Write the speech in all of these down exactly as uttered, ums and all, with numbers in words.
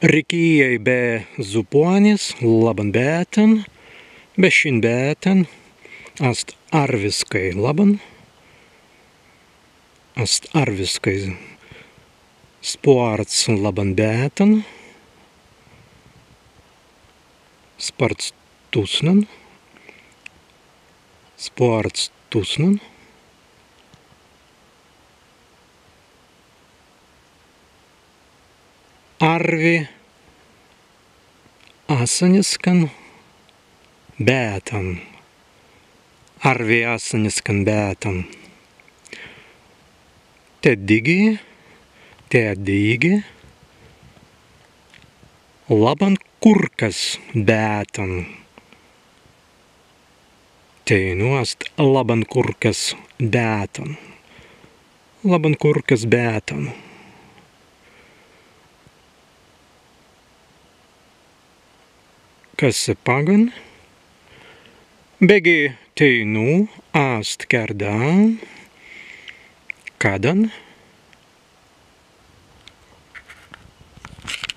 Rikijai be zupuanis, labban bētan, be šin bētan ast arwiskai labban, ast arwiskai spārts labban bētan, spārts tusnan, spārts tusnan. Arwi assaniskan bētan. Arwi assaniskan bētan. Tēt dīgi, tēt dīgi. Labban Kurkas bētan. Teinū ast Labban Kurkas bētan. Labban Kurkas bētan. Kasse paggan? Beggi teinū ast kērda, kaddan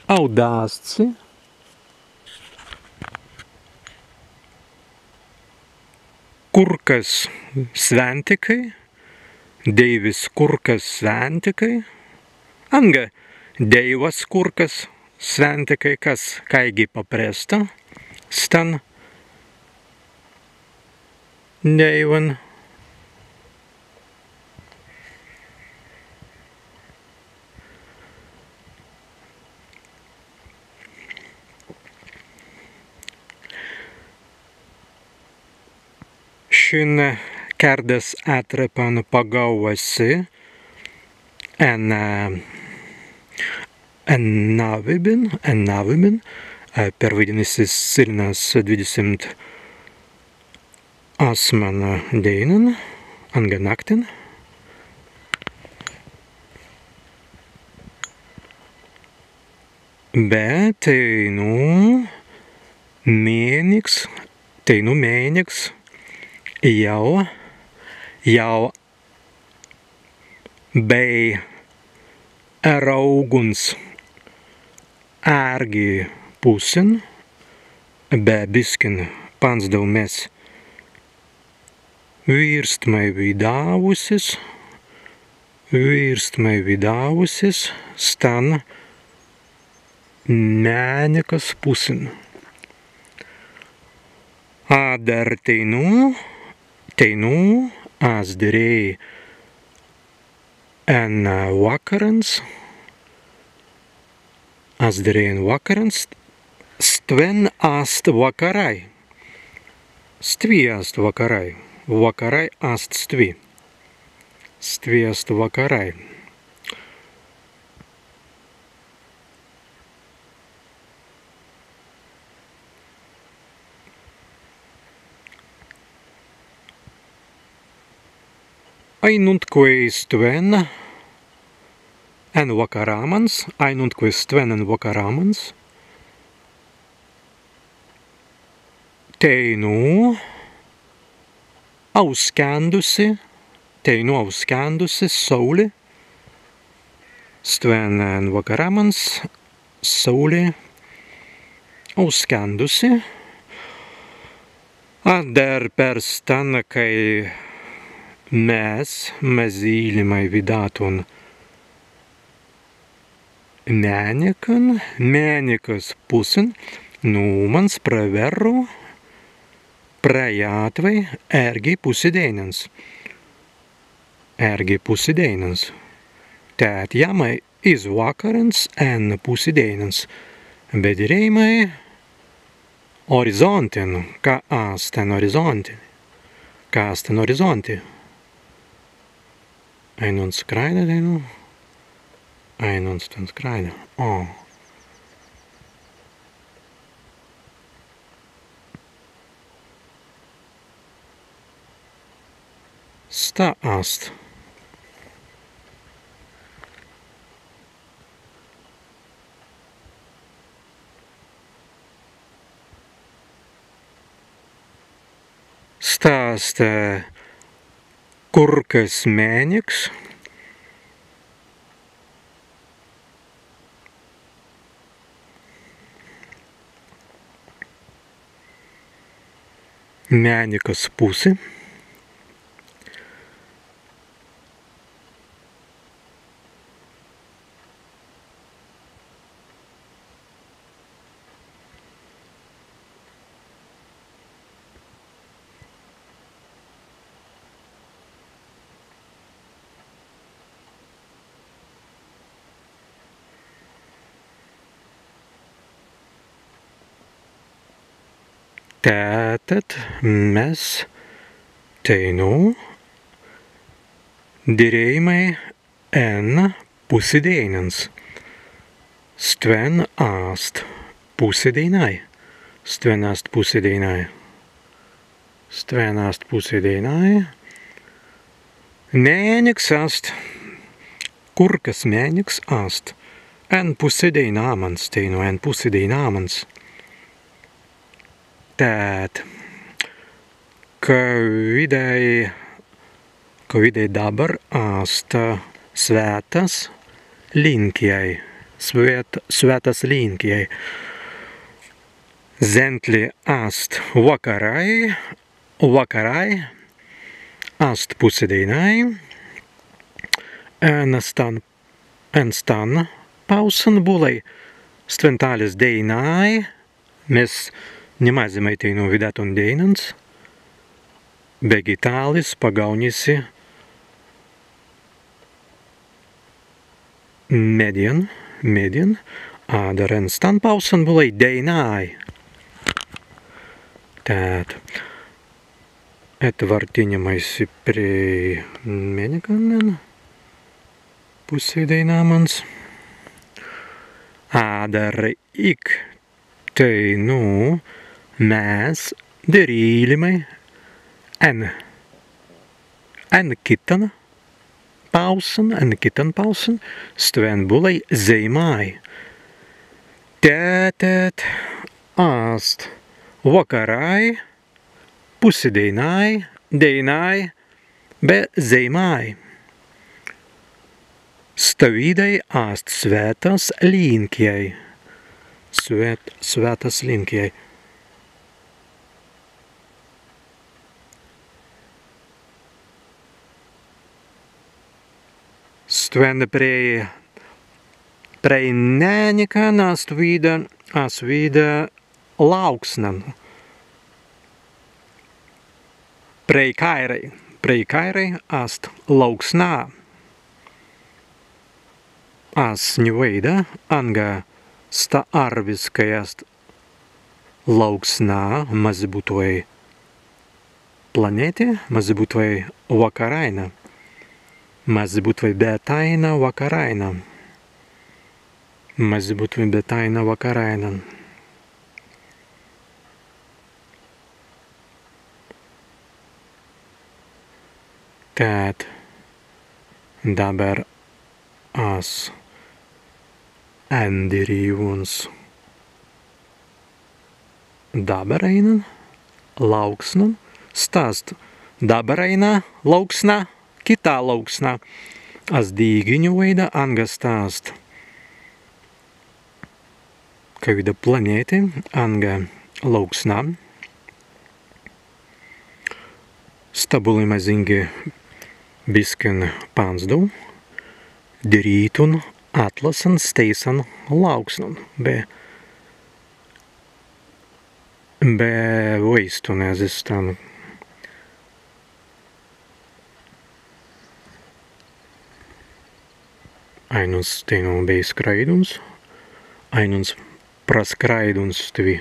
audāst si Kurkas swintikai, Dēiwas Kurkas swintikai, anga Dēiwas Kurkas swintikai, kas kāigi papresta stan dēiwan. Šin kērdas etreppan pagaūwa si en, en nawwibin, en nawwibin, perwaidinna si Silinas dwidesimts asman dēinan anga naktin. Be teinū mēniks, teinū mēniks jāu, jāu bēi eraūguns ērgi pussin, be biskin panzdau mes wīrstmai widāwusis, wīrstmai widāwusis stan mēnikas pussin. Adder teinū, teinū as dirēi en wakkarans, as dirēi en wakkarans, stwen ast wakkarai. Stwi ast wakkarai, wakkarai ast stwi. Stwi ast wakkarai. Ainuntkwēi stwen en wakkaramans, ainuntkwēi stwen en wakkaramans. Teinū auskēndusi, teinū auskēndusi saūli. Stwen en wakkaramans saūli auskēndusi. Adder per stan, kāi mes mazīlimai widātun mēnikan, mēnikas pussin, nūmans prawerru prajātwei ērgi pussideinans. Ērgi pussideinans. Tēt jāmai iz wakkarans en pussideinans. Be dirēimai orizōntin, ka ast en orizōnti. Ka ast en orizōnti. Ainunts skraida, teinū. Ainunts stwen skraida. O. Sta ast. Sta ast, ē, Kurkas mēniks. Mēnikas pussi. Tēt mes teinū dirēimai en pussideinans. Stwen ast pussideinai. Stwen ast pussideinai. Stwen ast pussideinai. Mēniks ast. Kurkas mēniks ast. En pussideinamans, teinū en pussideinamans. Tēt, kawīdai, kawīdai dabber ast swētas līnkjai, swēt-, swētas līnkjai. Zentli ast wakkarai, wakkarai, ast pussideinai, en stan, en stan pāusan būlai stwen tālis deinai, mes ni mazīmai teinū widātun deinans, beggi tālis pagaūnja si meddjan, meddjan, adder en stan pāusan būlai deinai. Tēt, etwartinnimai si prei mēnikan en pussideinamans. Adder ik teinū mes dirīlimai en, en kittan pāusan, en kittan pāusan, stwen būlai zeimai. Tēt, tēt ast wakkarai, pussideinai, deinai be zeimai. Stawīdai ast swētas līnkjai. Swēt-, swētas līnkjai. Stwen prei, prei mēnikan ast widāi, ast widāi lāuksnan. Prei kāirai, prei kāirai ast lāuksna. As ni waīda, anga sta arwis, kāi ast lāuksna, mazzi būtwei planēti, mazzi būtwei wakkaraina. Mazzi būtwei be tāina wakkaraina. Mazzi būtwei be tāina wakkaraina. Tēt, dabber as endirīwuns dabberaīnan lāuksnan, sta ast dabberaīna lāuksna, kitā lāuksna. As dīgi ni waīda, anga sta ast kawīda planēti, anga lāuksna. Sta būlai mazīngi biskin panzdau, dirītun atlasan stēisan lāuksnan, be, be waīstun ezze stan. Ainuns teinū bēi skraīduns, ainuns praskraīduns stwi.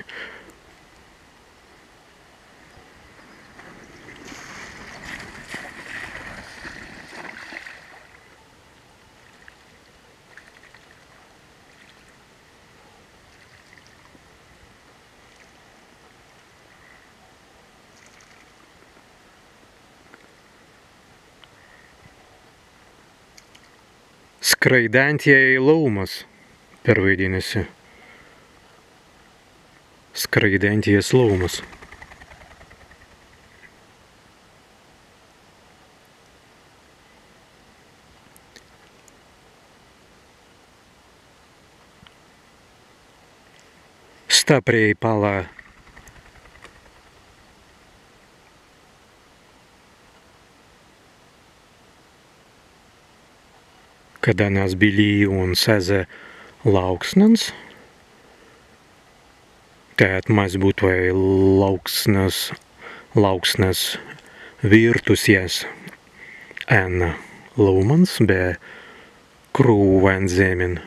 Skraidantjai laūmas perwaidinna si. Skraidantjas laūmas. Sta prei palla Kaddan as bilīwuns ezze lāuksnans, tēt mazzi būtwei lāuksnas, lāuksnas wīrtusjas en laūmans be krūwan zemmin.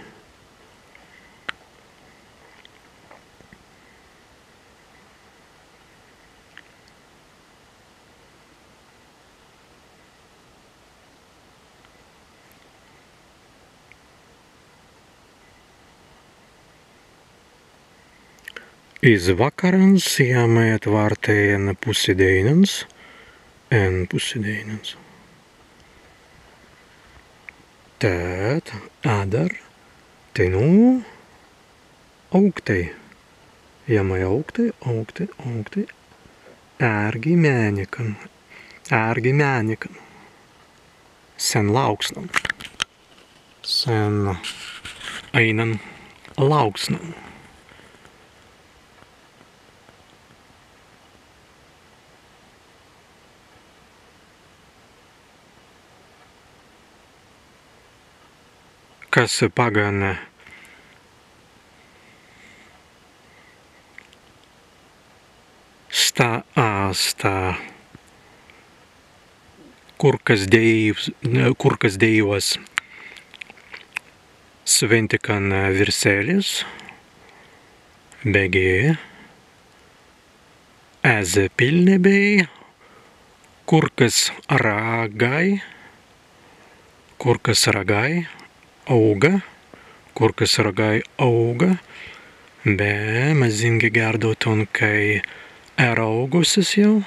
Iz wakkarans jāu etwārtai en pussideinans, en pussideinans. Tēt, adder, teinū, aūktai. Jāu aūktai, aūktai, aūktai. Ērgi mēnikan. Ērgi mēnikan. Sen lāuksnan. Sen aīnan lāuksnan. Kas paggan sta ast Kurkas dēiw-, Kurkas dēiwas swintikan wirselis, beggi ezze pilnibei Kurkas ragāi, Kurkas ragāi aūga, Kurkas ragāi aūga, be mazīngi gērdautun, kāi eraūgusis jāu.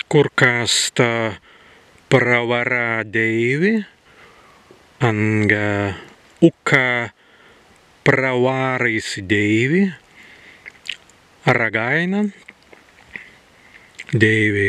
Kurkas sta prawārā dēiwi, anga ukka prawāris dēiwi, ragāinan dēiwi